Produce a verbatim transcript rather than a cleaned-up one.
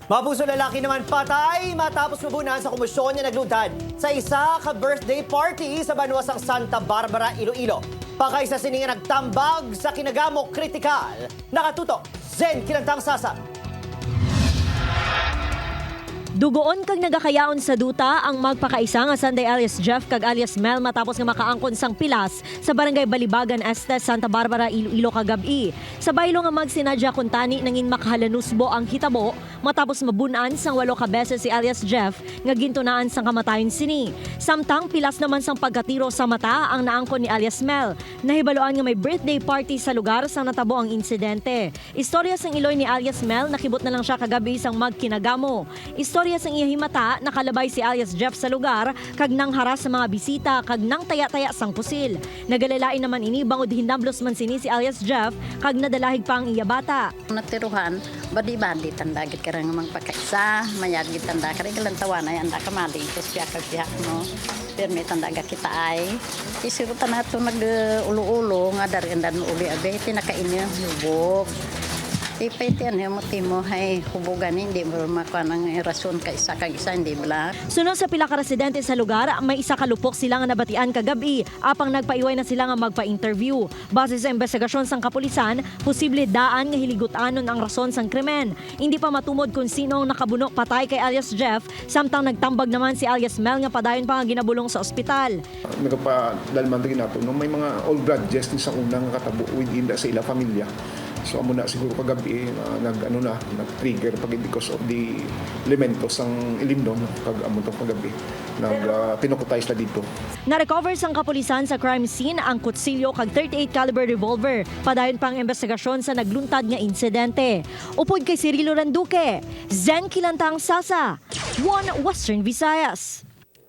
Mapuso lalaki naman patay matapos mabunan sa komosyon nga nagluntad sa isa ka birthday party sa banwa sang Santa Barbara, Iloilo. Pakaisa sini nga nagtambag sa kinagamo kritikal. Nakatutok, Zen Kilantang Sasa. Dugoon kag nagakayaon sa duta ang magpakaisa nga sanday alias Jeff kag alias Mel matapos nga makaangkon sang pilas sa Barangay Balibagan Este, Santa Barbara, Iloilo kagab-i. Sa baylo nga magsinadya kuntani nangin makahalanusbo ang hitabo matapos mabun-an sang walo ka beses si alias Jeff nga gintunaan sang kamatayon sini. Samtang pilas naman sang pagkatiro sa mata ang naangkon ni alias Mel. Nahibaluan nga may birthday party sa lugar sang natabo ang insidente. Istorya sang iloy ni alias Mel, nakibot na lang sia kagab-i sang magkinagamo. Istorya sang iya himata, nakalabay si alias Jeff sa lugar kag nangharas sa mga bisita kag nangtaya-taya sang pusil. Nagalain naman ini bangod hinablos man sini si alias Jeff kag nadalahig pa ang iya bata. Natiruhan, badi-badi tanda gid kara nga magpakaisa, mayad gid tanda kara, galantawan ay anda ka maling, sus, siya kag siya, no? Pirmi tanda gakitaay. Isiro ta nato nag-ulo-ulo nga dari andan uli, abi, pinakainyo hubog. Ipay ti ano mo timo, hay hubugan, hindi mo makuha ng rason ka isa kag isa, hindi bala? Suno sa pila ka residente sa lugar, may isa ka lupok sila nga nabatian kagab-i, apang nagpaiway na sila nga magpa-interview. Base sa investigasyon sang kapulisan, posible daan nga hiligut-anon ang rason sang krimen. Hindi pa matumod kon sino ang nakabuno patay kay alias Jeff, samtang nagtambag naman si alias Mel nga padayon pa nga ginabulong sa ospital. Nagapadalman din nato, no, may mga old grudges ni sa unang katabo within the, sa ilang pamilya. So, amo na siguro kagabi, ah, nag, ano na, nag-trigger pa gid because of the elemento sang ilimnon, kag amo to kagabi, nag, ah, pinukutay sila dito. Na-recover sang kapulisan sa crime scene ang kutsilyo kag thirty-eight caliber revolver. Padayon pa ang investigasyon sa nagluntad nga insidente. Upod kay Cirilo Randuque, Zen Kilantang Sasa, One Western Visayas.